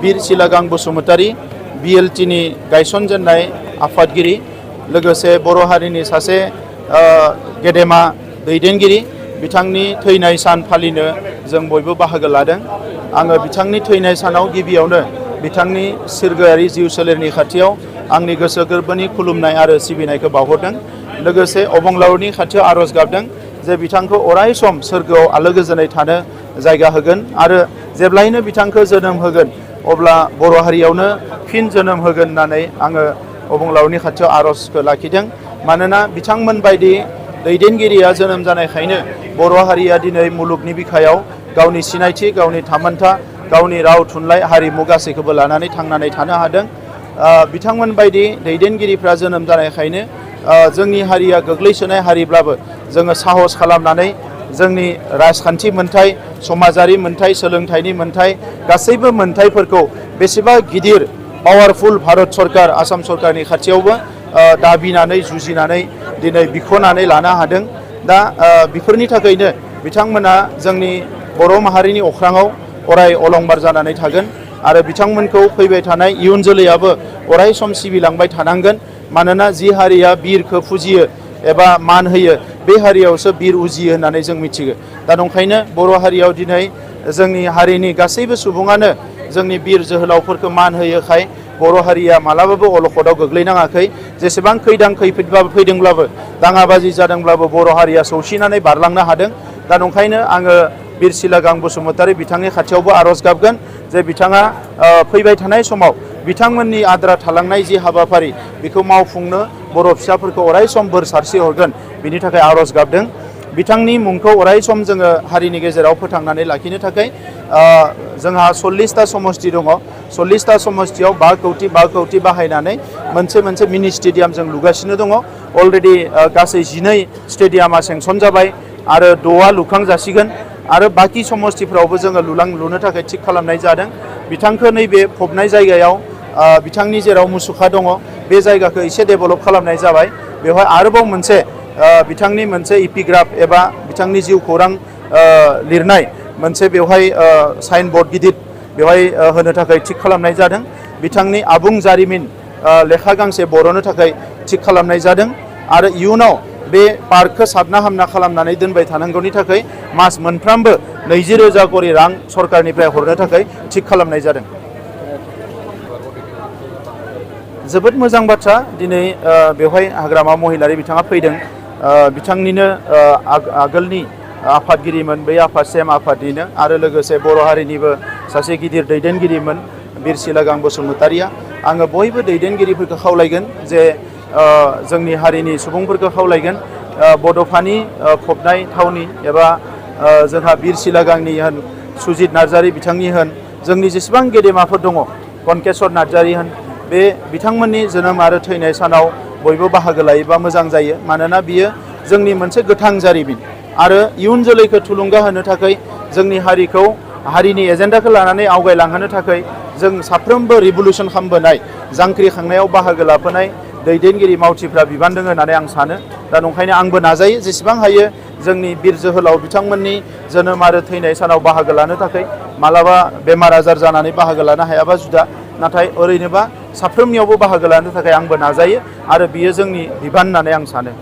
बीर सिलागां बसुमतारी BLTनि गायसनजेननाय आफादगिरि लोगोसे बर' हारिनि सासे गेदेमा दैदेनगिरि बिथांनि थैनाय सान फालिनो जों बयबो बाहागो लादों। आङो बिथांनि थैनाय सानाव गिबियावनो बिथांनि सिरगोयारि जिउ सोलेरनि खाथियाव आंनि गोसो गोरबोनि खुलुमनाय आरो सिबिनायखौ बावहरदों। लोगोसे अबंलावरनि खाथियाव आरज गाबदों जे बिथांखौ अराय सम सोरगोआव आलो गोजोनै थानो जायगा होगोन आरो जेब्लायनो बिथांखौ जोनोम होगोन अब्ला बर' हारियावनो फिन जोनोम होगोन होननानै आङो अबंलावरनि खाथियाव आरजखौ लाखिदों। मानोना बिथांमोन बायदि दैदेनगिरिया जोनोम जानायखायनो बर' हारिया दिनै मुलुगनि बिखायाव गावनि सिनायथि, गावनि थामोनथा, गावनि राव थुनलाइ हारिमु गासैखौबो लानानै थांनानै थानो हादों। बिथांमोन बायदि दैदेनगिरिफ्रा जोनोम जानायखायनो जोंनि हारिया गोग्लैसोनाय हारिब्लाबो जोङो साहस खालामनानै जोंनि राजखान्थि मोनथाय, समाजारि मोनथाय, सोलोंथाइनि मोनथाय गासैबो मोनथायफोरखौ बेसेबा गिदिर पावारफुल भारत सरकार आसाम सरकारनि खाथियावबो दाबिनानै जुजिनानै दिनै बिख'नानै लानो हादों। दा बेफोरनि थाखायनो बिथांमोना जोंनि बर' माहारिनि अख्राङाव अराय अलंबार जानानै थागोन आरो बिथांमोनखौ फैबाय थानाय इयुन जोलैयाबो अराय सम सिबिलांबाय थानांगोन। मानोना जि हारिया बिरखौ फुजियो एबा मान होयो बे हारियावसो बिर उजियो होननानै जों मिथिगो। दा नंखायनो बर' हारियाव दिनै जोंनि हारिनि गासैबो सुबुङानो जोंनि बिर जोहोलावफोरखौ मान होयोखाय बर' हारिया मालाबाबो अलखदाव गोग्लैनाङाखै। जेसेबां खैदां खैफोदबाबो फैदोंब्लाबो दाङाबाजि जादोंब्लाबो बर' हारिया सौसिनानै बारलांनो हादों। दा नंखायनो आङो बीर सिलागां बसुमतारी बिथांनि खाथियावबो आरज गाबगोन जे बिथाङा फैबाय थानाय समाव बिथांमोननि आद्रा थालांनाय जि हाबाफारि बेखौ मावफुंनो बर' फिसाफोरखौ अराय सम बोर सारस्रि हरगोन बिनि थाखाय आरज गाबदों। बिथांनि मुंखौ अराय सम जोङो हारिनि गेजेराव फोथांनानै लाखिनो थाखाय जोंहा 40टा समष्टि दङ। 40टा समष्टियाव 5 कौटि बाहायनानै मोनसे मिनि स्टेडियाम जों लुगासिनो दङ। अलरेडि गासै 12 स्टेडियामा सेंसन जाबाय आरो 6आ लुखां जासिगोन आरो बाखि समष्टिफ्रावबो जोङो लुनो थाखाय थिग खालामनाय जादों। बिथांखौ नैबे फबनाय जायगायाव बिथांनि जेराव मुसुखा दङ बे जायगाखौ एसे डेभेलप खालामनाय जाबाय। बेवहाय आरोबाव मोनसे बिथांनि मोनसे इपिग्राफ एबा बिथांनि जिउ खौरां लिरनाय मोनसे बेवहाय साइन बोर्ड गिदिर बेवहाय होनो थाखाय थिग खालामनाय जादों। बिथांनि आबुं जारिमिन लेखा गांसे बर'नो थाखाय थिग खालामनाय जादों आरो इयुनाव बे पार्कखौ साबना हामना खालामनानै दोनबाय थानांगौनि थाखाय मास मोनफ्रोमबो 20,000 करि रां सरकारनिफ्राय हरनो थाखाय थिग खालामनाय जादों। जोबोद मोजां बाथ्रा दिनै बेवहाय हाग्रामा महिलारि बिथाङा फैदों। बिथांनिनो आगोलनि आफादगिरिमोन, बै आफाद CEM आफादनिनो आरो लोगोसे बर' हारिनिबो सासे गिदिर दैदेनगिरिमोन बीर सिलागां बसुमतारीया। आङो बयबो दैदेनगिरिफोरखौ खावलायगोन जे जोंनि हारिनि सुबुंफोरखौ खावलायगोन बड'फानि फबनाय थावनि एबा जोंहा बीर सिलागांनि होन, सुजित नार्जारी बिथांनि होन, जोंनि जेसेबां गेदेमाफोर दङ, कनकेश्वर नार्जारी होन, बे बिथांमोननि जोनोम आरो थैनाय सानाव बयबो बाहागो लायोबा मोजां जायो। मानोना बियो जोंनि मोनसे गोथां जारिमिन आरो इयुन जोलैखौ थुलुंगा होनो थाखाय जोंनि हारिखौ हारिनि एजेन्डाखौ लानानै आवगायलांहोनो थाखाय जों साफ्रोमबो रिभलुसन खालामबोनाय जांख्रिखांनायाव बाहागो लाफानाय दैदेनगिरि मावथिफ्रा बिबान दङ होननानै आं सानो। दा नंखायनो आंबो नाजायो जेसेबां हायो जोंनि बीर जोहोलाव बिथांमोननि जोनोम आरो थैनाय सानाव बाहागो लानो थाखाय। मालाबा बेमार आजार जानानै बाहागो लानो हायाबा जुदा, नाथाय ओरैनोबा साफ्रोमनियावबो बाहागो लानो थाखाय आंबो नाजायो आरो बियो जोंनि बिबान होननानै आं सानो।